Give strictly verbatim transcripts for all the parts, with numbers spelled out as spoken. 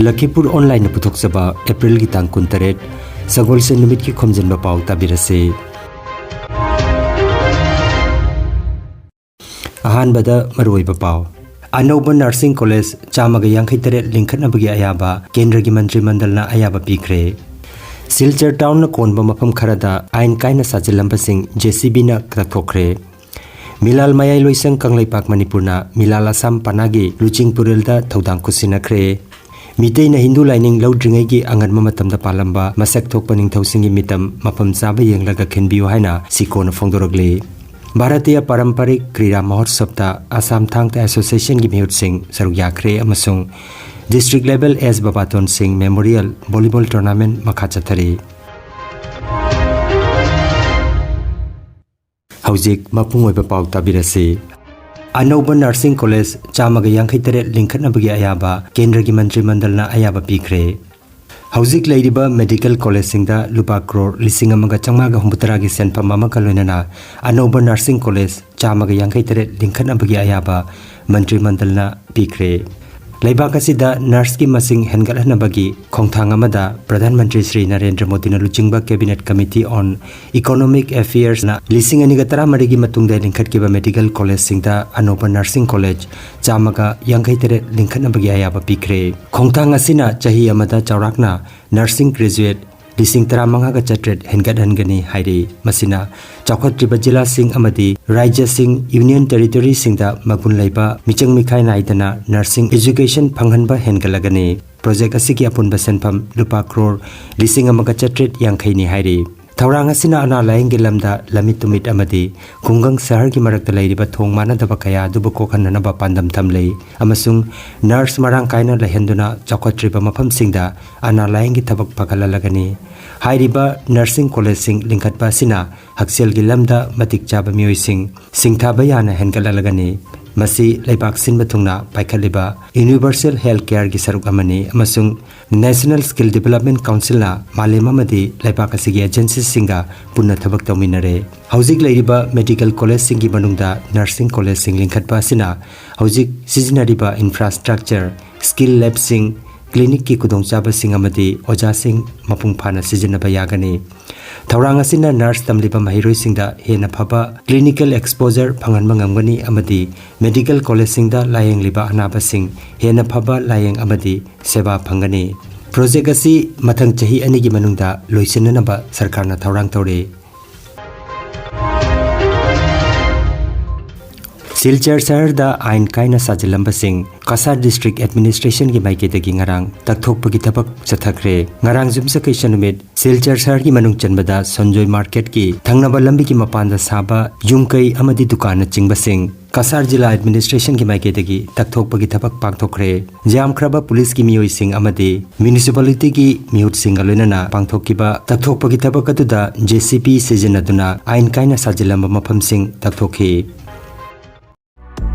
ꯂꯈꯤꯄꯨꯔ ꯑꯣꯟꯂꯥꯏꯟꯅ ꯄꯨꯊꯣꯛꯆꯕ ꯑꯦꯄ꯭ꯔꯤꯜꯒꯤ ꯇꯥꯡ ꯀꯨꯟꯇꯔꯦꯠ, ꯁꯒꯣꯜꯁꯦꯟ ꯅꯨꯃꯤꯠꯀꯤ ꯈꯣꯝꯖꯤꯟꯕ ꯄꯥꯎ ꯇꯥꯕꯤꯔꯁꯤ꯫ ꯑꯍꯥꯟꯕꯗ ꯃꯔꯨꯑꯣꯏꯕ ꯄꯥꯎ꯫ ꯑꯅꯧꯕ ꯅꯔꯁꯤꯡ ꯀꯣꯂꯦꯖ ꯆꯥꯝꯃꯒ ꯌꯥꯡꯈꯩ ꯇꯔꯦꯠ ꯂꯤꯡꯈꯠꯅꯕꯒꯤ ꯑꯌꯥꯕ ꯀꯦꯟꯗ꯭ꯔꯒꯤ ꯃꯟꯇ꯭ꯔꯤ ꯃꯟꯗꯜꯅ ꯑꯌꯥꯕ ꯄꯤꯈ꯭ꯔꯦ꯫ ꯁꯤꯜꯆꯔ ꯇꯥꯎꯟꯅ ꯀꯣꯟꯕ ꯃꯐꯝ ꯈꯔꯗ ꯑꯥꯏꯟ ꯀꯥꯏꯅ ꯁꯥꯖꯤꯜꯂꯝꯕꯁꯤꯡ JCBꯅ ꯀꯛꯊꯣꯛꯈ꯭ꯔꯦ꯫ ꯃꯤꯂꯥꯜ ꯃꯌꯥꯏꯂꯣꯏꯁꯪ ꯀꯪꯂꯩꯄꯥꯛ ꯃꯅꯤꯄꯨꯔꯅ ꯃꯤꯂꯥꯜ ꯑꯁꯥꯝ ꯄꯅꯥꯒꯤ ꯂꯨꯆꯤꯡ ꯄꯨꯔꯦꯜꯗ ꯊꯧꯗꯥꯡ ꯈꯨꯠꯁꯤꯟꯅꯈ꯭ꯔꯦ꯫ ꯃꯤꯇꯩꯅ ꯍꯤꯟꯗꯨ ꯂꯥꯏꯅꯤꯡ ꯂꯧꯗ꯭ꯔꯤꯉꯩꯒꯤ ꯑꯉꯟꯕ ꯃꯇꯝꯗ ꯄꯥꯜꯂꯝꯕ ꯃꯁꯛ ꯊꯣꯛꯄ ꯅꯤꯡꯊꯧꯁꯤꯡꯒꯤ ꯃꯤꯇꯝ ꯃꯐꯝ ꯆꯥꯕ ꯌꯦꯡꯂꯒ ꯈꯟꯕꯤꯌꯨ ꯍꯥꯏꯅ ꯁꯤꯀꯣꯅ ꯐꯣꯡꯗꯣꯔꯛꯂꯤ꯫ ꯚꯥꯔꯇꯤꯌ ꯄꯥꯔꯝꯄꯔꯤꯛ ꯀ꯭ꯔꯤꯔꯥ ꯃꯍꯣꯠꯁꯕꯇ ꯑꯁꯥꯝ ꯊꯥꯡ ꯇꯥ ꯑꯦꯁꯣꯁꯤꯌꯦꯁꯟꯒꯤ ꯃꯤꯍꯨꯠꯁꯤꯡ ꯁꯔꯨꯛ ꯌꯥꯈ꯭ꯔꯦ ꯑꯃꯁꯨꯡ ꯗꯤꯁꯇ꯭ꯔꯤꯛ ꯂꯦꯚꯦꯜ ꯑꯦꯁ ꯕꯕꯥꯇꯣꯟ ꯁꯤꯡ ꯃꯦꯃꯣꯔꯤꯌꯦꯜ ꯚꯣꯂꯤꯕꯣꯜ ꯇꯣꯔꯅꯥꯃꯦꯟꯠ ꯃꯈꯥ ꯆꯠꯊꯔꯤ꯫ ꯍꯧꯖꯤꯛ ꯃꯄꯨꯡ ꯑꯣꯏꯕ ꯄꯥꯎ ꯇꯥꯕꯤꯔꯁꯤ꯫ ꯑꯅꯧꯕ ꯅꯔꯁꯤꯡ ꯀꯣꯂꯦꯖ ꯆꯥꯝꯃꯒ ꯌꯥꯡꯈꯩ ꯇꯔꯦꯠ ꯂꯤꯡꯈꯠꯅꯕꯒꯤ ꯑꯌꯥꯕ ꯀꯦꯟꯗ꯭ꯔꯒꯤ ꯃꯟꯇ꯭ꯔꯤ ꯃꯟꯗꯜꯅ ꯑꯌꯥꯕ ꯄꯤꯈ꯭ꯔꯦ꯫ ꯍꯧꯖꯤꯛ ꯂꯩꯔꯤꯕ ꯃꯦꯗꯤꯀꯦꯜ ꯀꯣꯂꯦꯖꯁꯤꯡꯗ ꯂꯨꯄꯥ ꯀ꯭ꯔꯣꯔ ꯂꯤꯁꯤꯡ ꯑꯃꯒ ꯆꯥꯝꯃꯉꯥꯒ ꯍꯨꯝꯐꯨꯇꯔꯥꯒꯤ ꯁꯦꯟꯐꯝ ꯑꯃꯒ ꯂꯣꯏꯅꯅ ꯑꯅꯧꯕ ꯅꯔꯁꯤꯡ ꯀꯣꯂꯦꯖ ꯆꯥꯝꯃꯒ ꯌꯥꯡꯈꯩ ꯇꯔꯦꯠ ꯂꯤꯡꯈꯠꯅꯕꯒꯤ ꯑꯌꯥꯕ ꯃꯟꯇ꯭ꯔꯤ ꯃꯟꯗꯜꯅ ꯄꯤꯈ꯭ꯔꯦ꯫ ꯂꯩꯕꯥꯛ ꯑꯁꯤꯗ ꯅꯔꯁꯀꯤ ꯃꯁꯤꯡ ꯍꯦꯟꯒꯠꯍꯟꯅꯕꯒꯤ ꯈꯣꯡꯊꯥꯡ ꯑꯃꯗ ꯄ꯭ꯔꯙꯥꯟ ꯃꯟꯇ꯭ꯔꯤ ꯁ꯭ꯔꯤ ꯅꯔꯦꯟꯗ꯭ꯔ ꯃꯣꯗꯤꯅ ꯂꯨꯆꯤꯡꯕ ꯀꯦꯕꯤꯅꯦꯠ ꯀꯃꯤꯇꯤ ꯑꯣꯟ ꯏꯀꯣꯅꯣꯃꯤꯛ ꯑꯦꯐꯤꯌꯔꯁꯅ ꯂꯤꯁꯤꯡ ꯑꯅꯤꯒ ꯇꯔꯥꯃꯔꯤꯒꯤ ꯃꯇꯨꯡꯗ ꯂꯤꯡꯈꯠꯈꯤꯕ ꯃꯦꯗꯤꯀꯦꯜ ꯀꯣꯂꯦꯖꯁꯤꯡꯗ ꯑꯅꯧꯕ ꯅꯔꯁꯤꯡ ꯀꯣꯂꯦꯖ ꯆꯥꯝꯃꯒ ꯌꯥꯡꯈꯩ ꯇꯔꯦꯠ ꯂꯤꯡꯈꯠꯅꯕꯒꯤ ꯑꯌꯥꯕ ꯄꯤꯈ꯭ꯔꯦ꯫ ꯈꯣꯡꯊꯥꯡ ꯑꯁꯤꯅ ꯆꯍꯤ ꯑꯃꯗ ꯆꯥꯎꯔꯥꯛꯅ ꯅꯔꯁꯤꯡ ꯒ꯭ꯔꯦꯖꯨꯑꯦꯠ ꯂꯤꯁꯤꯡ ꯇꯔꯥꯃꯉꯥꯒ ꯆꯥꯇ꯭ꯔꯦꯠ ꯍꯦꯟꯒꯠꯍꯟꯒꯅꯤ ꯍꯥꯏꯔꯤ꯫ ꯃꯁꯤꯅ ꯆꯥꯎꯈꯠꯇ꯭ꯔꯤꯕ ꯖꯤꯂꯥꯁꯤꯡ ꯑꯃꯗꯤ ꯔꯥꯖ꯭ꯌꯁꯤꯡ, ꯌꯨꯅꯤꯌꯟ ꯇꯦꯔꯤꯇꯣꯔꯤꯁꯤꯡꯗ ꯃꯒꯨꯟ ꯂꯩꯕ ꯃꯤꯆꯪ ꯃꯤꯈꯥꯏ ꯅꯥꯏꯗꯅ ꯅꯔꯁꯤꯡ ꯑꯦꯖꯨꯀꯦꯁꯟ ꯐꯪꯍꯟꯕ ꯍꯦꯟꯒꯠꯂꯒꯅꯤ꯫ ꯄ꯭ꯔꯣꯖꯦꯛ ꯑꯁꯤꯒꯤ ꯑꯄꯨꯟꯕ ꯁꯦꯟꯐꯝ ꯂꯨꯄꯥ ꯀ꯭ꯔꯣꯔ ꯂꯤꯁꯤꯡ ꯑꯃꯒ ꯆꯥꯇ꯭ꯔꯦꯠ ꯌꯥꯡꯈꯩꯅꯤ ꯍꯥꯏꯔꯤ꯫ ꯊꯧꯔꯥꯡ ꯑꯁꯤꯅ ꯑꯅꯥ ꯂꯥꯌꯦꯡꯒꯤ ꯂꯝꯗ ꯂꯝꯃꯤꯠ ꯇꯨꯃꯤꯠ ꯑꯃꯗꯤ ꯈꯨꯡꯒꯪ ꯁꯍꯔꯒꯤ ꯃꯔꯛꯇ ꯂꯩꯔꯤꯕ ꯊꯣꯡ ꯃꯥꯟꯅꯗꯕ ꯀꯌꯥ ꯑꯗꯨꯕꯨ ꯀꯣꯛꯍꯟꯅꯅꯕ ꯄꯥꯟꯗꯝ ꯊꯝꯂꯤ ꯑꯃꯁꯨꯡ ꯅꯔꯁ ꯃꯔꯥꯡ ꯀꯥꯏꯅ ꯂꯩꯍꯟꯗꯨꯅ ꯆꯥꯎꯈꯠꯇ꯭ꯔꯤꯕ ꯃꯐꯝꯁꯤꯡꯗ ꯑꯅꯥ ꯂꯥꯌꯦꯡꯒꯤ ꯊꯕꯛ ꯐꯒꯠꯍꯜꯂꯒꯅꯤ꯫ ꯍꯥꯏꯔꯤꯕ ꯅꯔꯁꯤꯡ ꯀꯣꯂꯦꯖꯁꯤꯡ ꯂꯤꯡꯈꯠꯄ ꯑꯁꯤꯅ ꯍꯛꯁꯦꯜꯒꯤ ꯂꯝꯗ ꯃꯇꯤꯛ ꯆꯥꯕ ꯃꯤꯑꯣꯏꯁꯤꯡ ꯁꯤꯡꯊꯥꯕ ꯌꯥꯅ ꯍꯦꯟꯒꯠꯍꯜꯂꯒꯅꯤ꯫ ꯃꯁꯤ ꯂꯩꯕꯥꯛ ꯁꯤꯟꯕ ꯊꯨꯡꯅ ꯄꯥꯏꯈꯠꯂꯤꯕ ꯌꯨꯅꯤꯚꯔꯁꯦꯜ ꯍꯦꯜꯊ ꯀꯦꯌꯔꯒꯤ ꯁꯔꯨꯛ ꯑꯃꯅꯤ ꯑꯃꯁꯨꯡ ꯅꯦꯁꯅꯦꯜ ꯁ꯭ꯀꯤꯜ ꯗꯤꯕꯦꯂꯞꯃꯦꯟꯠ ꯀꯥꯎꯟꯁꯤꯜꯅ ꯃꯥꯂꯦꯝ ꯑꯃꯗꯤ ꯂꯩꯕꯥꯛ ꯑꯁꯤꯒꯤ ꯑꯦꯖꯦꯟꯁꯤꯁꯤꯡꯒ ꯄꯨꯟꯅ ꯊꯕꯛ ꯇꯧꯃꯤꯟꯅꯔꯦ꯫ ꯍꯧꯖꯤꯛ ꯂꯩꯔꯤꯕ ꯃꯦꯗꯤꯀꯦꯜ ꯀꯣꯂꯦꯖꯁꯤꯡꯒꯤ ꯃꯅꯨꯡꯗ ꯅꯔꯁꯤꯡ ꯀꯣꯂꯦꯖꯁꯤꯡ ꯂꯤꯡꯈꯠꯄ ꯑꯁꯤꯅ ꯍꯧꯖꯤꯛ ꯁꯤꯖꯤꯟꯅꯔꯤꯕ ꯏꯟꯐ꯭ꯔꯥꯁ꯭ꯇ꯭ꯔꯛꯆꯔ, ꯁ꯭ꯀꯤꯜ ꯂꯦꯕꯁꯤꯡ, clinicꯀꯤ ꯈꯨꯗꯣꯡꯆꯥꯕꯁꯤꯡ ꯑꯃꯗꯤ ꯑꯣꯖꯥꯁꯤꯡ ꯃꯄꯨꯡ ꯐꯥꯅ ꯁꯤꯖꯤꯟꯅꯕ ꯌꯥꯒꯅꯤ꯫ ꯊꯧꯔꯥꯡ ꯑꯁꯤꯅ nurse ꯇꯝꯂꯤꯕ ꯃꯍꯩꯔꯣꯏꯁꯤꯡꯗ ꯍꯦꯟꯅ ꯐꯕ clinical exposure ꯐꯪꯍꯟꯕ ꯉꯝꯒꯅꯤ ꯑꯃꯗꯤ medical collegeꯁꯤꯡꯗ ꯂꯥꯌꯦꯡꯂꯤꯕ ꯑꯅꯥꯕꯁꯤꯡ ꯍꯦꯟꯅ ꯐꯕ ꯂꯥꯌꯦꯡ ꯑꯃꯗꯤ ꯁꯦꯕꯥ ꯐꯪꯒꯅꯤ꯫ Project ꯑꯁꯤ ꯃꯊꯪ ꯆꯍꯤ ꯑꯅꯤꯒꯤ ꯃꯅꯨꯡꯗ ꯂꯣꯏꯁꯤꯟꯅꯅꯕ ꯁꯔꯀꯥꯔꯅ ꯊꯧꯔꯥꯡ ꯇꯧꯔꯤ꯫ ꯁꯤꯜꯆꯔ ꯁꯍꯔꯗ ꯑꯥꯏꯟ ꯀꯥꯏꯅ ꯁꯥꯖꯤꯜꯂꯝꯕꯁꯤꯡ ꯀꯁꯥꯔ District Administrationꯒꯤ ꯃꯥꯏꯀꯩꯗꯒꯤ ꯉꯔꯥꯡ ꯇꯛꯊꯣꯛꯄꯒꯤ ꯊꯕꯛ ꯆꯠꯊꯈ꯭ꯔꯦ꯫ ꯉꯔꯥꯡ ꯌꯨꯝꯁꯀꯩꯁ ꯅꯨꯃꯤꯠ ꯁꯤꯜꯆꯔ ꯁꯍꯔꯒꯤ ꯃꯅꯨꯡ ꯆꯟꯕꯗ ꯁꯟꯖꯣꯏ marketꯀꯤ ꯊꯪꯅꯕ ꯂꯝꯕꯤꯒꯤ ꯃꯄꯥꯟꯗ ꯁꯥꯕ ꯌꯨꯝ ꯀꯩ ꯑꯃꯗꯤ ꯗꯨꯀꯥꯟꯅꯆꯤꯡꯕꯁꯤꯡ ꯀꯁꯥꯔ ꯖꯤꯂꯥ Administrationꯒꯤ ꯃꯥꯏꯀꯩꯗꯒꯤ ꯇꯛꯊꯣꯛꯄꯒꯤ ꯊꯕꯛ ꯄꯥꯡꯊꯣꯛꯈ꯭ꯔꯦ꯫ ꯌꯥꯝꯈ꯭ꯔꯕ ꯄꯨꯂꯤꯁꯀꯤ ꯃꯤꯑꯣꯏꯁꯤꯡ ꯑꯃꯗꯤ municipalityꯒꯤ ꯃꯤꯍꯨꯠꯁꯤꯡꯒ ꯂꯣꯏꯅꯅ ꯄꯥꯡꯊꯣꯛꯈꯤꯕ ꯇꯛꯊꯣꯛꯄꯒꯤ ꯊꯕꯛ ꯑꯗꯨꯗ JCB ꯁꯤꯖꯤꯟꯅꯗꯨꯅ ꯑꯥꯏꯟ ꯀꯥꯏꯅ ꯁꯥꯖꯤꯜꯂꯝꯕ ꯃꯐꯝꯁꯤꯡ ꯇꯛꯊꯣꯛꯈꯤ꯫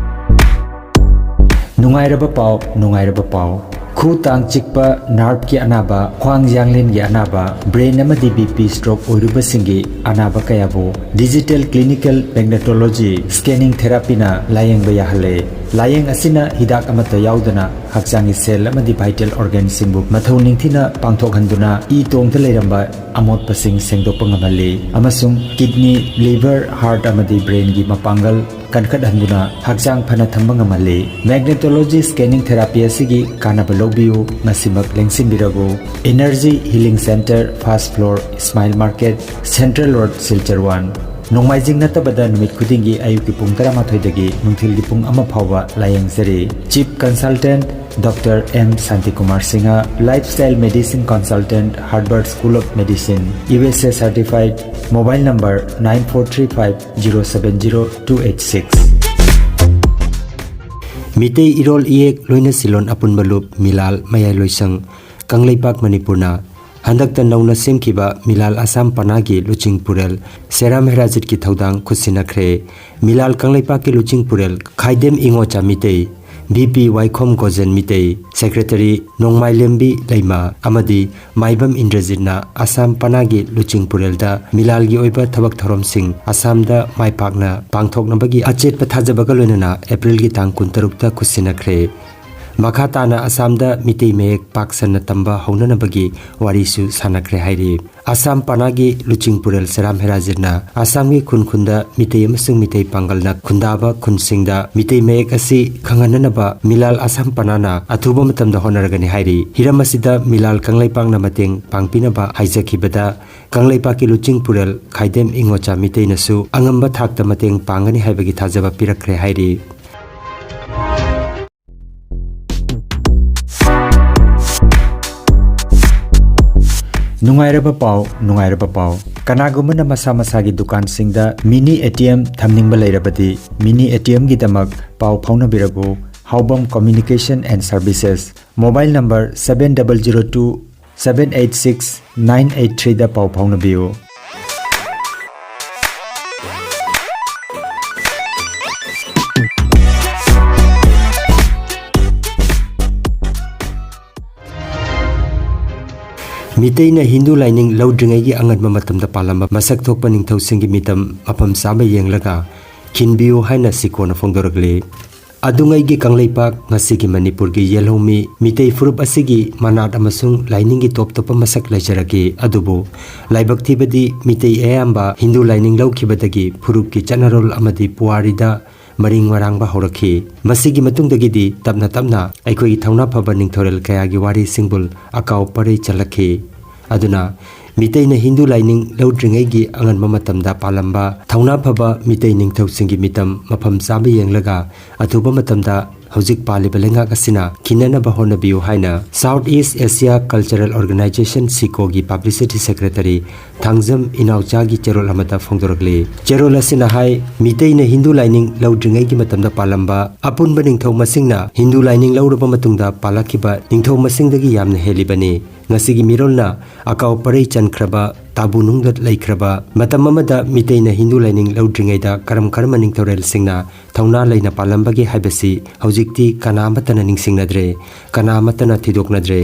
ꯅꯨꯡꯉꯥꯏꯔꯕ ꯄꯥꯎ, ꯅꯨꯡꯉꯥꯏꯔꯕ ꯄꯥꯎ꯫ ꯈꯨ ꯇꯥꯡ ꯆꯤꯛꯄ, nerveꯀꯤ ꯑꯅꯥꯕ, ꯈ꯭ꯋꯥꯡ ꯌꯥꯡꯂꯦꯟꯒꯤ ꯑꯅꯥꯕ, brain ꯑꯃꯗꯤ BP stroke ꯑꯣꯏꯔꯨꯕꯁꯤꯡꯒꯤ ꯑꯅꯥꯕ ꯀꯌꯥꯕꯨ digital clinical magnetology scanning therapyꯅ ꯂꯥꯌꯦꯡꯕ ꯌꯥꯍꯜꯂꯦ꯫ ꯂꯥꯌꯦꯡ ꯑꯁꯤꯅ ꯍꯤꯗꯥꯛ ꯑꯃꯠꯇ ꯌꯥꯎꯗꯅ ꯍꯛꯆꯥꯡꯒꯤ cell ꯑꯃꯗꯤ vital organꯁꯤꯡꯕꯨ ꯃꯊꯧ ꯅꯤꯡꯊꯤꯅ ꯄꯥꯡꯊꯣꯛꯍꯟꯗꯨꯅ ꯏ ꯇꯣꯡꯗ ꯂꯩꯔꯝꯕ ꯑꯃꯣꯠꯄꯁꯤꯡ ꯁꯦꯡꯗꯣꯛꯄ ꯉꯝꯍꯜꯂꯤ ꯑꯃꯁꯨꯡ kidney, liver, heart ꯑꯃꯗꯤ brainꯒꯤ ꯃꯄꯥꯡꯒꯜ ꯀꯟꯈꯠꯍꯟꯗꯨꯅ ꯍꯛꯆꯥꯡ ꯐꯅ ꯊꯝꯕ ꯉꯝꯍꯜꯂꯤ꯫ Magnetology scanning therapy ꯑꯁꯤꯒꯤ ꯀꯥꯟꯅꯕ ꯂꯧꯕꯤꯌꯨ, ꯉꯁꯤꯃꯛ ꯂꯦꯡꯁꯤꯟꯕꯤꯔꯕꯨ꯫ Energy Healing Center, first floor, Smile Market, Central Road, Silchar one꯫ ꯅꯣꯡꯃꯥꯏꯖꯤꯡ ꯅꯠꯇꯕꯗ ꯅꯨꯃꯤꯠ ꯈꯨꯗꯤꯡꯒꯤ ꯑꯌꯨꯛꯀꯤ ꯄꯨꯡ ꯇꯔꯥꯃꯥꯊꯣꯏꯗꯒꯤ ꯅꯨꯡꯊꯤꯜꯒꯤ ꯄꯨꯡ ꯑꯃ ꯐꯥꯎꯕ ꯂꯥꯌꯦꯡꯖꯔꯤ꯫ Chief Consultant Doctor M Shantikumar Singha, Lifestyle Medicine Consultant, Harvard School of Medicine, USA certified, mobile number nine four three five zero seven zero two eight six꯫ Meitei ꯏꯔꯣꯜ ꯏꯌꯦꯛ ꯂꯣꯏꯅ ꯁꯤꯂꯣꯟ ꯑꯄꯨꯟꯕ ꯂꯨꯞ ꯃꯤꯂꯥꯜ ꯃꯌꯥꯏꯂꯣꯏꯁꯪ, ꯀꯪꯂꯩꯄꯥꯛ, ꯃꯅꯤꯄꯨꯔꯅ ꯍꯟꯗꯛꯇ ꯅꯧꯅ ꯁꯦꯝꯈꯤꯕ ꯃꯤꯂꯥꯜ ꯑꯁꯥꯝ ꯄꯅꯥꯒꯤ ꯂꯨꯆꯤꯡ ꯄꯨꯔꯦꯜ ꯁꯦꯔꯥꯝ ꯍꯦꯔꯥꯖꯤꯠꯀꯤ ꯊꯧꯗꯥꯡ ꯈꯨꯠꯁꯤꯟꯅꯈ꯭ꯔꯦ꯫ ꯃꯤꯂꯥꯜ ꯀꯪꯂꯩꯄꯥꯛꯀꯤ ꯂꯨꯆꯤꯡ ꯄꯨꯔꯦꯜ ꯈꯥꯏꯗꯦꯝ ꯏꯉꯣꯆꯥ ꯃꯤꯇꯩ, ꯚꯤ ꯄꯤ ꯋꯥꯏꯈꯣꯝ ꯒꯣꯖꯦꯟ ꯃꯤꯇꯩ, ꯁꯦꯀ꯭ꯔꯦꯇꯔꯤ ꯅꯣꯡꯃꯥꯏꯂꯦꯝꯕꯤ ꯂꯩꯃ ꯑꯃꯗꯤ ꯃꯥꯏꯕꯝ ꯏꯟꯗ꯭ꯔꯖꯤꯠꯅ ꯑꯁꯥꯝ ꯄꯅꯥꯒꯤ ꯂꯨꯆꯤꯡ ꯄꯨꯔꯦꯜꯗ ꯃꯤꯂꯥꯜꯒꯤ ꯑꯣꯏꯕ ꯊꯕꯛ ꯊꯧꯔꯝꯁꯤꯡ ꯑꯁꯥꯝꯗ ꯃꯥꯏ ꯄꯥꯛꯅ ꯄꯥꯡꯊꯣꯛꯅꯕꯒꯤ ꯑꯆꯦꯠꯄ ꯊꯥꯖꯕꯒ ꯂꯣꯏꯅꯅ ꯑꯦꯄ꯭ꯔꯤꯜꯒꯤ ꯇꯥꯡ ꯀꯨꯟꯇꯔꯨꯛꯇ ꯈꯨꯠꯁꯤꯟꯅꯈ꯭ꯔꯦ꯫ ꯃꯈꯥ ꯇꯥꯅ ꯑꯁꯥꯝꯗ ꯃꯤꯇꯩ ꯃꯌꯦꯛ ꯄꯥꯛ ꯁꯟꯅ ꯇꯝꯕ ꯍꯧꯅꯅꯕꯒꯤ ꯋꯥꯔꯤꯁꯨ ꯁꯥꯟꯅꯈ꯭ꯔꯦ ꯍꯥꯏꯔꯤ꯫ ꯑꯁꯥꯝ ꯄꯅꯥꯒꯤ ꯂꯨꯆꯤꯡ ꯄꯨꯔꯦꯜ ꯁꯦꯔꯥꯝ ꯍꯦꯔꯥꯖꯤꯠꯅ ꯑꯁꯥꯝꯒꯤ ꯈꯨꯟ ꯈꯨꯟꯗ ꯃꯤꯇꯩ ꯑꯃꯁꯨꯡ ꯃꯤꯇꯩ ꯄꯥꯡꯒꯜꯅ ꯈꯨꯟꯗꯥꯕ ꯈꯨꯟꯁꯤꯡꯗ ꯃꯤꯇꯩ ꯃꯌꯦꯛ ꯑꯁꯤ ꯈꯪꯍꯟꯅꯅꯕ ꯃꯤꯂꯥꯜ ꯑꯁꯥꯝ ꯄꯅꯥꯅ ꯑꯊꯨꯕ ꯃꯇꯝꯗ ꯍꯣꯠꯅꯔꯒꯅꯤ ꯍꯥꯏꯔꯤ꯫ ꯍꯤꯔꯝ ꯑꯁꯤꯗ ꯃꯤꯂꯥꯜ ꯀꯪꯂꯩꯄꯥꯛꯅ ꯃꯇꯦꯡ ꯄꯥꯡꯕꯤꯅꯕ ꯍꯥꯏꯖꯈꯤꯕꯗ, ꯀꯪꯂꯩꯄꯥꯛꯀꯤ ꯂꯨꯆꯤꯡ ꯄꯨꯔꯦꯜ ꯈꯥꯏꯗꯦꯝ ꯏꯉꯣꯆꯥ ꯃꯤꯇꯩꯅꯁꯨ ꯑꯉꯝꯕ ꯊꯥꯛꯇ ꯃꯇꯦꯡ ꯄꯥꯡꯒꯅꯤ ꯍꯥꯏꯕꯒꯤ ꯊꯥꯖꯕ ꯄꯤꯔꯛꯈ꯭ꯔꯦ ꯍꯥꯏꯔꯤ꯫ ꯅꯨꯡꯉꯥꯏꯔꯕ ꯄꯥꯎ, ꯅꯨꯡꯉꯥꯏꯔꯕ ꯄꯥꯎ꯫ ꯀꯅꯥꯒꯨꯝꯕꯅ ꯃꯁꯥ ꯃꯁꯥꯒꯤ ꯗꯨꯀꯥꯟꯁꯤꯡꯗ mini A T M ꯊꯝꯅꯤꯡꯕ ꯂꯩꯔꯕꯗꯤ, mini A T M ꯒꯤꯗꯃꯛ ꯄꯥꯎ ꯐꯥꯎꯅꯕꯤꯔꯕꯨ, ꯍꯥꯎꯕꯝ Communication and Services, mobile number seven double zero two seven eight six nine eight three ꯗ ꯄꯥꯎ ꯐꯥꯎꯅꯕꯤꯌꯨ꯫ ꯃꯤꯇꯩꯅ ꯍꯤꯟꯗꯨ ꯂꯥꯏꯅꯤꯡ ꯂꯧꯗ꯭ꯔꯤꯉꯩꯒꯤ ꯑꯉꯟꯕ ꯃꯇꯝꯗ ꯄꯥꯜꯂꯝꯕ ꯃꯁꯛ ꯊꯣꯛꯄ ꯅꯤꯡꯊꯧꯁꯤꯡꯒꯤ ꯃꯤꯇꯝ ꯃꯐꯝ ꯆꯥꯕ ꯌꯦꯡꯂꯒ ꯈꯤꯟꯕꯤꯌꯨ ꯍꯥꯏꯅ ꯁꯤꯀꯣꯅ ꯐꯣꯡꯗꯣꯔꯛꯂꯤ꯫ ꯑꯗꯨꯉꯩꯒꯤ ꯀꯪꯂꯩꯄꯥꯛ, ꯉꯁꯤꯒꯤ ꯃꯅꯤꯄꯨꯔꯒꯤ ꯌꯦꯜꯍꯧꯃꯤ ꯃꯤꯇꯩ ꯐꯨꯔꯨꯞ ꯑꯁꯤꯒꯤ ꯃꯅꯥꯠ ꯑꯃꯁꯨꯡ ꯂꯥꯏꯅꯤꯡꯒꯤ ꯇꯣꯞ ꯇꯣꯞꯄ ꯃꯁꯛ ꯂꯩꯖꯔꯛꯈꯤ꯫ ꯑꯗꯨꯕꯨ ꯂꯥꯏꯕꯛ ꯊꯤꯕꯗꯤ ꯃꯤꯇꯩ ꯑꯌꯥꯝꯕ ꯍꯤꯟꯗꯨ ꯂꯥꯏꯅꯤꯡ ꯂꯧꯈꯤꯕꯗꯒꯤ ꯐꯨꯔꯨꯞꯀꯤ ꯆꯠꯅꯔꯣꯜ ꯑꯃꯗꯤ ꯄꯨꯋꯥꯔꯤꯗ ꯃꯔꯤꯡ ꯃꯔꯥꯡꯕ ꯍꯧꯔꯛꯈꯤ꯫ ꯃꯁꯤꯒꯤ ꯃꯇꯨꯡꯗꯒꯤꯗꯤ ꯇꯞꯅ ꯇꯞꯅ ꯑꯩꯈꯣꯏꯒꯤ ꯊꯧꯅꯥ ꯐꯕ ꯅꯤꯡꯊꯧꯔꯦꯜ ꯀꯌꯥꯒꯤ ꯋꯥꯔꯤ ꯁꯤꯡꯕꯨꯜ ꯑꯀꯥꯎ ꯄꯔꯩ ꯆꯜꯂꯛꯈꯤ꯫ ꯑꯗꯨꯅ ꯃꯤꯇꯩꯅ ꯍꯤꯟꯗꯨ ꯂꯥꯏꯅꯤꯡ ꯂꯧꯗ꯭ꯔꯤꯉꯩꯒꯤ ꯑꯉꯟꯕ ꯃꯇꯝꯗ ꯄꯥꯜꯂꯝꯕ ꯊꯧꯅꯥ ꯐꯕ ꯃꯤꯇꯩ ꯅꯤꯡꯊꯧꯁꯤꯡꯒꯤ ꯃꯤꯇꯝ ꯃꯐꯝ ꯆꯥꯕ ꯌꯦꯡꯂꯒ ꯑꯊꯨꯕ ꯃꯇꯝꯗ ꯍꯧꯖꯤꯛ ꯄꯥꯜꯂꯤꯕ ꯂꯩꯉꯥꯛ ꯑꯁꯤꯅ ꯈꯤꯟꯅꯅꯕ ꯍꯣꯠꯅꯕꯤꯌꯨ ꯍꯥꯏꯅ South East Asia Cultural Organization, ꯁꯤꯀꯣꯒꯤ publicity secretary Thangjam ꯏꯅꯥꯎꯆꯥꯒꯤ ꯆꯦꯔꯣꯜ ꯑꯃꯗ ꯐꯣꯡꯗꯣꯔꯛꯂꯤ꯫ ꯆꯦꯔꯣꯜ ꯑꯁꯤꯅ ꯍꯥꯏ, ꯃꯤꯇꯩꯅ ꯍꯤꯟꯗꯨ ꯂꯥꯏꯅꯤꯡ ꯂꯧꯗ꯭ꯔꯤꯉꯩꯒꯤ ꯃꯇꯝꯗ ꯄꯥꯜꯂꯝꯕ ꯑꯄꯨꯟꯕ ꯅꯤꯡꯊꯧ ꯃꯁꯤꯡꯅ ꯍꯤꯟꯗꯨ ꯂꯥꯏꯅꯤꯡ ꯂꯧꯔꯕ ꯃꯇꯨꯡꯗ ꯄꯥꯜꯂꯛꯈꯤꯕ ꯅꯤꯡꯊꯧ ꯃꯁꯤꯡꯗꯒꯤ ꯌꯥꯝꯅ ꯍꯦꯜꯂꯤꯕꯅꯤ꯫ ꯉꯁꯤꯒꯤ ꯃꯤꯔꯣꯜꯅ ꯑꯀꯥꯎ ꯄꯔꯩ ꯆꯟꯈ꯭ꯔꯕ ꯇꯥꯕꯨ ꯅꯨꯡꯗ ꯂꯩꯈ꯭ꯔꯕ ꯃꯇꯝ ꯑꯃꯗ ꯃꯤꯇꯩꯅ ꯍꯤꯟꯗꯨ ꯂꯥꯏꯅꯤꯡ ꯂꯧꯗ꯭ꯔꯤꯉꯩꯗ ꯀꯔꯝ ꯀꯔꯝꯕ ꯅꯤꯡꯊꯧꯔꯦꯜꯁꯤꯡꯅ ꯊꯧꯅꯥ ꯂꯩꯅ ꯄꯥꯜꯂꯝꯕꯒꯦ ꯍꯥꯏꯕꯁꯤ ꯍꯧꯖꯤꯛꯇꯤ ꯀꯅꯥ ꯑꯃꯠꯇꯅ ꯅꯤꯡꯁꯤꯡꯅꯗ꯭ꯔꯦ, ꯀꯅꯥ ꯑꯃꯠꯇꯅ ꯊꯤꯗꯣꯛꯅꯗ꯭ꯔꯦ꯫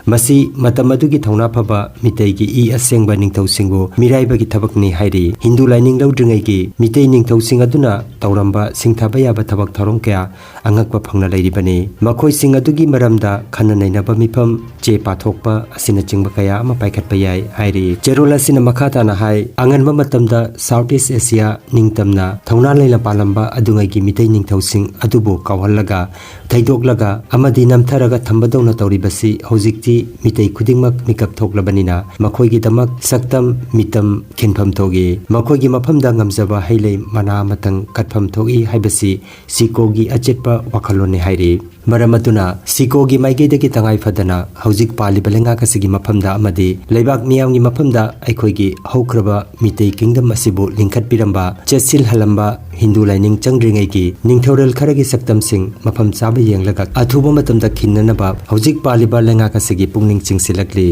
ꯃꯁꯤ ꯃꯇꯝ ꯑꯗꯨꯒꯤ ꯊꯧꯅꯥ ꯐꯕ ꯃꯤꯇꯩꯒꯤ ꯏ ꯑꯁꯦꯡꯕ ꯅꯤꯡꯊꯧꯁꯤꯡꯕꯨ ꯃꯤꯔꯥꯏꯕꯒꯤ ꯊꯕꯛꯅꯤ ꯍꯥꯏꯔꯤ꯫ ꯍꯤꯟꯗꯨ ꯂꯥꯏꯅꯤꯡ ꯂꯧꯗ꯭ꯔꯤꯉꯩꯒꯤ ꯃꯤꯇꯩ ꯅꯤꯡꯊꯧꯁꯤꯡ ꯑꯗꯨꯅ ꯇꯧꯔꯝꯕ ꯁꯤꯡꯊꯥꯕ ꯌꯥꯕ ꯊꯕꯛ ꯊꯧꯔꯝ ꯀꯌꯥ ꯑꯉꯛꯄ ꯐꯪꯅ ꯂꯩꯔꯤꯕꯅꯤ꯫ ꯃꯈꯣꯏꯁꯤꯡ ꯑꯗꯨꯒꯤ ꯃꯔꯝꯗ ꯈꯟꯅ ꯅꯩꯅꯕ ꯃꯤꯐꯝ, ꯆꯦ ꯄꯥꯊꯣꯛꯄ ꯑꯁꯤꯅꯆꯤꯡꯕ ꯀꯌꯥ ꯑꯃ ꯄꯥꯏꯈꯠꯄ ꯌꯥꯏ ꯍꯥꯏꯔꯤ꯫ ꯆꯦꯔꯣꯜ ꯑꯁꯤꯅ ꯃꯈꯥ ꯇꯥꯅ ꯍꯥꯏ, ꯑꯉꯟꯕ ꯃꯇꯝꯗ South East Asia ꯅꯤꯡꯇꯝꯅ ꯊꯧꯅꯥ ꯂꯩꯅ ꯄꯥꯜꯂꯝꯕ ꯑꯗꯨꯉꯩꯒꯤ ꯃꯤꯇꯩ ꯅꯤꯡꯊꯧꯁꯤꯡ ꯑꯗꯨꯕꯨ ꯀꯥꯎꯍꯜꯂꯒ, ꯊꯩꯗꯣꯛꯂꯒ ꯑꯃꯗꯤ ꯅꯝꯊꯔꯒ ꯊꯝꯕꯗꯧꯅ ꯇꯧꯔꯤꯕꯁꯤ ꯍꯧꯖꯤꯛꯇꯤ ꯃꯤꯇꯩ ꯈꯨꯗꯤꯡꯃꯛ ꯃꯤꯀꯞ ꯊꯣꯛꯂꯕꯅꯤꯅ ꯃꯈꯣꯏꯒꯤꯗꯃꯛ ꯁꯛꯇꯝ ꯃꯤꯇꯝ ꯈꯤꯟꯐꯝ ꯊꯣꯛꯏ꯫ ꯃꯈꯣꯏꯒꯤ ꯃꯐꯝꯗ ꯉꯝꯖꯕ ꯍꯩ ꯂꯩ ꯃꯅꯥ ꯃꯊꯪ ꯀꯠꯐꯝ ꯊꯣꯛꯏ ꯍꯥꯏꯕꯁꯤ ꯁꯤꯀꯣꯒꯤ ꯑꯆꯦꯠꯄ ꯋꯥꯈꯜꯂꯣꯟꯅꯤ ꯍꯥꯏꯔꯤ꯫ ꯃꯔꯝ ꯑꯗꯨꯅ ꯁꯤꯀꯣꯒꯤ ꯃꯥꯏꯀꯩꯗꯒꯤ ꯇꯉꯥꯏ ꯐꯗꯅ ꯍꯧꯖꯤꯛ ꯄꯥꯜꯂꯤꯕ ꯂꯩꯉꯥꯛ ꯑꯁꯤꯒꯤ ꯃꯐꯝꯗ ꯑꯃꯗꯤ ꯂꯩꯕꯥꯛ ꯃꯤꯌꯥꯝꯒꯤ ꯃꯐꯝꯗ ꯑꯩꯈꯣꯏꯒꯤ ꯍꯧꯈ꯭ꯔꯕ ꯃꯤꯇꯩ ꯀꯤꯡꯗꯝ ꯑꯁꯤꯕꯨ ꯂꯤꯡꯈꯠꯄꯤꯔꯝꯕ, ꯆꯦꯠꯁꯤꯜꯍꯜꯂꯝꯕ ꯍꯤꯟꯗꯨ ꯂꯥꯏꯅꯤꯡ ꯆꯪꯗ꯭ꯔꯤꯉꯩꯒꯤ ꯅꯤꯡꯊꯧꯔꯦꯜ ꯈꯔꯒꯤ ꯁꯛꯇꯝꯁꯤꯡ ꯃꯐꯝ ꯆꯥꯕ ꯌꯦꯡꯂꯒ ꯑꯊꯨꯕ ꯃꯇꯝꯗ ꯈꯤꯟꯅꯅꯕ ꯍꯧꯖꯤꯛ ꯄꯥꯜꯂꯤꯕ ꯂꯩꯉꯥꯛ ꯑꯁꯤꯒꯤ ꯄꯨꯛꯅꯤꯡ ꯆꯤꯡꯁꯤꯜꯂꯛꯂꯤ꯫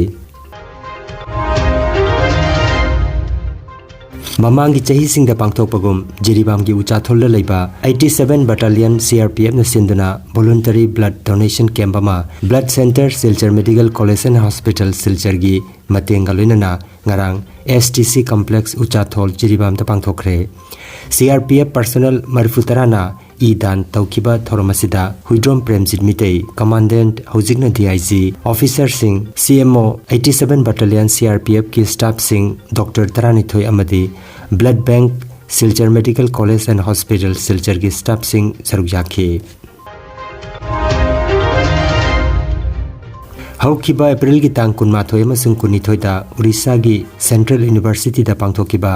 ꯃꯃꯥꯡꯒꯤ ꯆꯍꯤꯁꯤꯡꯗ ꯄꯥꯡꯊꯣꯛꯄꯒꯨꯝ ꯖꯤꯔꯤꯕꯥꯝꯒꯤ ꯎꯆꯥꯊꯣꯜꯗ ꯂꯩꯕ eighty seven Battalion C R P F ꯅ ꯁꯤꯟꯗꯨꯅ voluntary blood donation camp ꯑꯃ Blood Center Silchar Medical College and Hospital ꯁꯤꯜꯆꯔꯒꯤ ꯃꯇꯦꯡꯒ ꯂꯣꯏꯅꯅ ꯉꯔꯥꯡ S T C Complex ꯎꯆꯥꯊꯣꯜ ꯖꯤꯔꯤꯕꯥꯝꯗ ꯄꯥꯡꯊꯣꯛꯈ꯭ꯔꯦ꯫ C R P F personnel ꯃꯔꯤꯐꯨ ꯇꯔꯥꯅ ꯏ ꯗꯥꯟ ꯇꯧꯈꯤꯕ ꯊꯧꯔꯝ ꯑꯁꯤꯗ ꯍꯨꯏꯗ꯭ꯔꯣꯝ ꯄ꯭ꯔꯦꯝꯖꯤꯠ ꯃꯤꯇꯩ, Commandant, ꯍꯧꯖꯤꯛꯅ D I G, officer ꯁꯤꯡ, C M O, eighty seven Battalion C R P F ꯀꯤ staff ꯁꯤꯡ, doctor ꯇꯔꯥꯅꯤꯊꯣꯏ ꯑꯃꯗꯤ Blood Bank, Silchar Medical College and Hospital ꯁꯤꯜꯆꯔꯒꯤ staff ꯁꯤꯡ ꯁꯔꯨꯛ ꯌꯥꯈꯤ꯫ ꯍꯧꯈꯤꯕ ꯑꯦꯄ꯭ꯔꯤꯜꯒꯤ ꯇꯥꯡ ꯀꯨꯟꯃꯥꯊꯣꯏ ꯑꯃꯁꯨꯡ ꯀꯨꯟꯅꯤꯊꯣꯏꯗ ꯎꯔꯤꯁꯥꯒꯤ Central University ꯗ ꯄꯥꯡꯊꯣꯛꯈꯤꯕ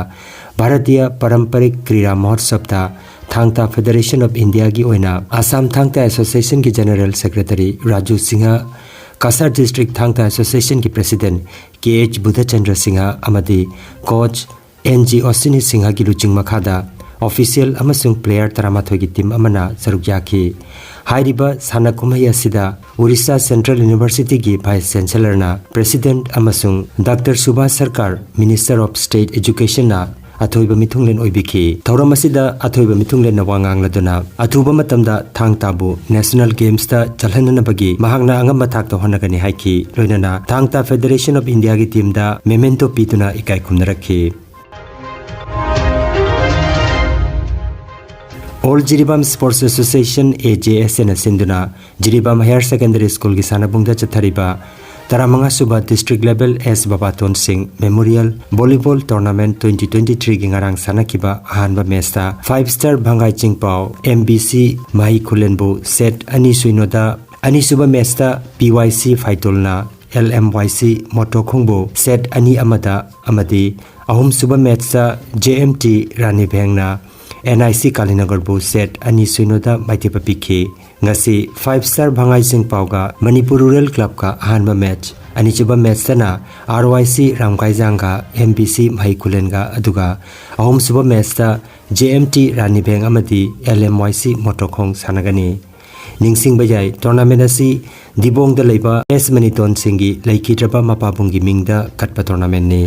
ꯚꯥꯔꯇꯤꯌ ꯄꯔꯝꯄꯔꯤꯛ ꯀ꯭ꯔꯤꯔꯥ ꯃꯍꯣꯠꯁꯕꯇ ꯊꯥꯡ ꯇꯥ Federation of India ꯒꯤ ꯑꯣꯏꯅ ꯑꯁꯥꯝ ꯊꯥꯡ ꯇꯥ Association ꯒꯤ General Secretary Raju Singh, Cachar District ꯊꯥꯡ ꯇꯥ Association ꯒꯤ President K H Budhachandra Singh ꯑꯃꯗꯤ coach N G ꯑꯣꯁꯤꯅꯤ ꯁꯤꯡꯍꯒꯤ ꯂꯨꯆꯤꯡ ꯃꯈꯥꯗ official ꯑꯃꯁꯨꯡ player ꯇꯔꯥꯃꯥꯊꯣꯏꯒꯤ team ꯑꯃꯅ ꯁꯔꯨꯛ ꯌꯥꯈꯤ꯫ ꯍꯥꯏꯔꯤꯕ ꯁꯥꯟꯅ ꯀꯨꯝꯍꯩ ꯑꯁꯤꯗ Orissa Central University ꯒꯤ Vice Chancellor ꯅ President ꯑꯃꯁꯨꯡ Doctor ꯁꯨꯚꯥꯁ ꯁꯔꯀꯥꯔ, Minister of State Education ꯅ ꯑꯊꯣꯏꯕ ꯃꯤꯊꯨꯡꯂꯦꯟ ꯑꯣꯏꯕꯤꯈꯤ꯫ ꯊꯧꯔꯝ ꯑꯁꯤꯗ ꯑꯊꯣꯏꯕ ꯃꯤꯊꯨꯡꯂꯦꯟꯅ ꯋꯥ ꯉꯥꯡꯂꯗꯨꯅ ꯑꯊꯨꯕ ꯃꯇꯝꯗ ꯊꯥꯡ ꯇꯥꯕꯨ National Gamesꯇ ꯆꯠꯍꯟꯅꯅꯕꯒꯤ ꯃꯍꯥꯛꯅ ꯑꯉꯝꯕ ꯊꯥꯛꯇ ꯍꯣꯠꯅꯒꯅꯤ ꯍꯥꯏꯈꯤ꯫ ꯂꯣꯏꯅꯅ ꯊꯥꯡ ꯇꯥ Federation of Indiaꯒꯤ teamꯗ memento ꯄꯤꯗꯨꯅ ꯏꯀꯥꯏ ꯈꯨꯝꯅꯔꯛꯈꯤ꯫ All Jiribam Sports Association, AJSAꯅ ꯁꯤꯟꯗꯨꯅ ꯖꯤꯔꯤꯕꯥꯝ Higher Secondary Schoolꯒꯤ ꯁꯥꯟꯅꯕꯨꯡꯗ ꯆꯠꯊꯔꯤꯕ ꯇꯔꯥꯃꯉꯥ ꯁꯨꯕ District Level S ꯕꯕꯥꯇꯣꯟ ꯁꯤꯡ Memorial Volleyball Tournament twenty twenty threeꯒꯤ ꯉꯔꯥꯡ ꯁꯥꯟꯅꯈꯤꯕ ꯑꯍꯥꯟꯕ matchꯇ Five Star ꯚꯪꯒꯥꯏ ꯆꯤꯡꯄꯥꯎ MBC ꯃꯍꯩ ꯈꯨꯂꯦꯟꯕꯨ set ꯑꯅꯤ ꯁꯨꯏꯅꯣꯗ, ꯑꯅꯤꯁꯨꯕ matchꯇ PYC ꯐꯥꯏꯇꯣꯜꯅ LMYC ꯃꯣꯇꯣꯈꯣꯡꯕꯨ set ꯑꯅꯤ ꯑꯃꯗ ꯑꯃꯗꯤ ꯑꯍꯨꯝꯁꯨꯕ matchꯇ JMT ꯔꯥꯅꯤꯚꯦꯡꯅ NIC ꯀꯥꯂꯤꯅꯒꯔꯕꯨ set ꯑꯅꯤ ꯁꯨꯏꯅꯣꯗ ꯃꯥꯏꯊꯤꯕ ꯄꯤꯈꯤ꯫ ꯉꯁꯤ Five Star ꯚꯪꯒꯥꯏ ꯆꯤꯡꯄꯥꯎꯒ Manipur Rural Clubꯀ ꯑꯍꯥꯟꯕ match, ꯑꯅꯤꯁꯨꯕ matchꯇꯅ RYC ꯔꯥꯝꯒꯥꯏꯖꯥꯡꯒ MBC ꯃꯍꯩ ꯈꯨꯂꯦꯟꯒ, ꯑꯗꯨꯒ ꯑꯍꯨꯝꯁꯨꯕ matchꯇ JMT ꯔꯥꯅꯤꯚꯦꯡ ꯑꯃꯗꯤ LMYC ꯃꯣꯇꯣꯈꯣꯡ ꯁꯥꯟꯅꯒꯅꯤ꯫ ꯅꯤꯡꯁꯤꯡꯕ ꯌꯥꯏ, tournament ꯑꯁꯤ ꯗꯤꯕꯣꯡꯗ ꯂꯩꯕ S ꯃꯅꯤꯇꯣꯟꯁꯤꯡꯒꯤ ꯂꯩꯈꯤꯗ꯭ꯔꯕ ꯃꯄꯥꯕꯨꯡꯒꯤ ꯃꯤꯡꯗ ꯀꯠꯄ tournamentꯅꯤ꯫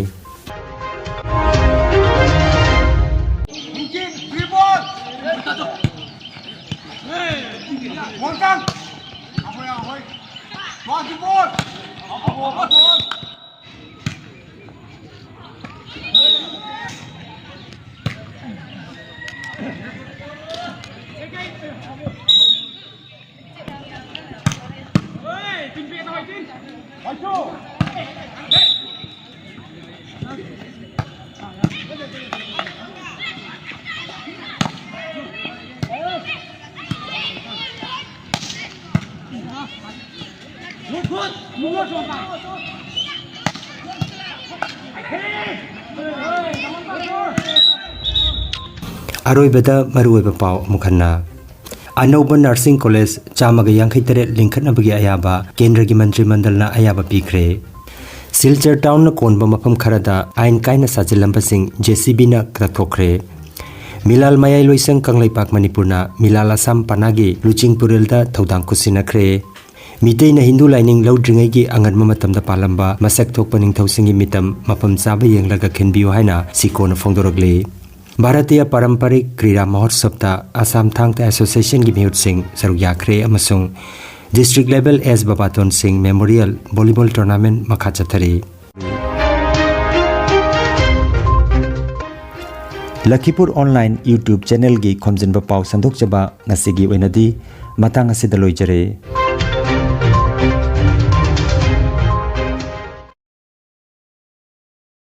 ꯑꯔꯣꯏꯕꯗ ꯃꯔꯨꯑꯣꯏꯕ ꯄꯥꯎ ꯑꯃꯨꯛ ꯍꯟꯅ꯫ ꯑꯅꯧꯕ nursing college ꯆꯥꯝꯃꯒ ꯌꯥꯡꯈꯩ ꯇꯔꯦꯠ ꯂꯤꯡꯈꯠꯅꯕꯒꯤ ꯑꯌꯥꯕ ꯀꯦꯟꯗ꯭ꯔꯒꯤ ꯃꯟꯇ꯭ꯔꯤ ꯃꯟꯗꯜꯅ ꯑꯌꯥꯕ ꯄꯤꯈ꯭ꯔꯦ꯫ ꯁꯤꯜꯆꯔ townꯅ ꯀꯣꯟꯕ ꯃꯐꯝ ꯈꯔꯗ ꯑꯥꯏꯟ ꯀꯥꯏꯅ ꯁꯥꯖꯤꯜꯂꯝꯕꯁꯤꯡ JCBꯅ ꯀꯛꯊꯣꯛꯈ꯭ꯔꯦ꯫ ꯃꯤꯂꯥꯜ ꯃꯌꯥꯏꯂꯣꯏꯁꯪ ꯀꯪꯂꯩꯄꯥꯛ ꯃꯅꯤꯄꯨꯔꯅ ꯃꯤꯂꯥꯜ ꯑꯁꯥꯝ ꯄꯅꯥꯒꯤ ꯂꯨꯆꯤꯡꯄꯨꯔꯦꯜꯗ ꯊꯧꯗꯥꯡ ꯈꯨꯠꯁꯤꯟꯅꯈ꯭ꯔꯦ꯫ ꯃꯤꯇꯩꯅ ꯍꯤꯟꯗꯨ ꯂꯥꯏꯅꯤꯡ ꯂꯧꯗ꯭ꯔꯤꯉꯩꯒꯤ ꯑꯉꯟꯕ ꯃꯇꯝꯗ ꯄꯥꯜꯂꯝꯕ ꯃꯁꯛ ꯊꯣꯛꯄ ꯅꯤꯡꯊꯧꯁꯤꯡꯒꯤ ꯃꯤꯇꯝ ꯃꯐꯝ ꯆꯥꯕ ꯌꯦꯡꯂꯒ ꯈꯟꯕꯤꯌꯨ ꯍꯥꯏꯅ ꯁꯤꯀꯣꯅ ꯐꯣꯡꯗꯣꯔꯛꯂꯤ꯫ ꯚꯥꯔꯇꯤꯌ ꯄꯥꯔꯝꯄꯔꯤꯛ ꯀ꯭ꯔꯤꯔꯥ ꯃꯍꯣꯠꯁꯕꯇ ꯑꯁꯥꯝ ꯊꯥꯡ ꯇꯥ ꯑꯦꯁꯣꯁꯤꯌꯦꯁꯟꯒꯤ ꯃꯤꯍꯨꯠꯁꯤꯡ ꯁꯔꯨꯛ ꯌꯥꯈ꯭ꯔꯦ ꯑꯃꯁꯨꯡ ꯗꯤꯁꯇ꯭ꯔꯤꯛ ꯂꯦꯚꯦꯜ ꯑꯦꯁ ꯕꯕꯥꯇꯣꯟ ꯁꯤꯡ ꯃꯦꯃꯣꯔꯤꯌꯦꯜ ꯚꯣꯂꯤꯕꯣꯜ ꯇꯣꯔꯅꯥꯃꯦꯟꯠ ꯃꯈꯥ ꯆꯠꯊꯔꯤ꯫ ꯂꯈꯤꯄꯨꯔ ꯑꯣꯟꯂꯥꯏꯟ YouTube ꯆꯦꯅꯦꯜꯒꯤ ꯈꯣꯝꯖꯤꯟꯕ ꯄꯥꯎ ꯁꯟꯗꯣꯛꯆꯕ ꯉꯁꯤꯒꯤ ꯑꯣꯏꯅꯗꯤ ꯃꯇꯥꯡ ꯑꯁꯤꯗ ꯂꯣꯏꯖꯔꯦ꯫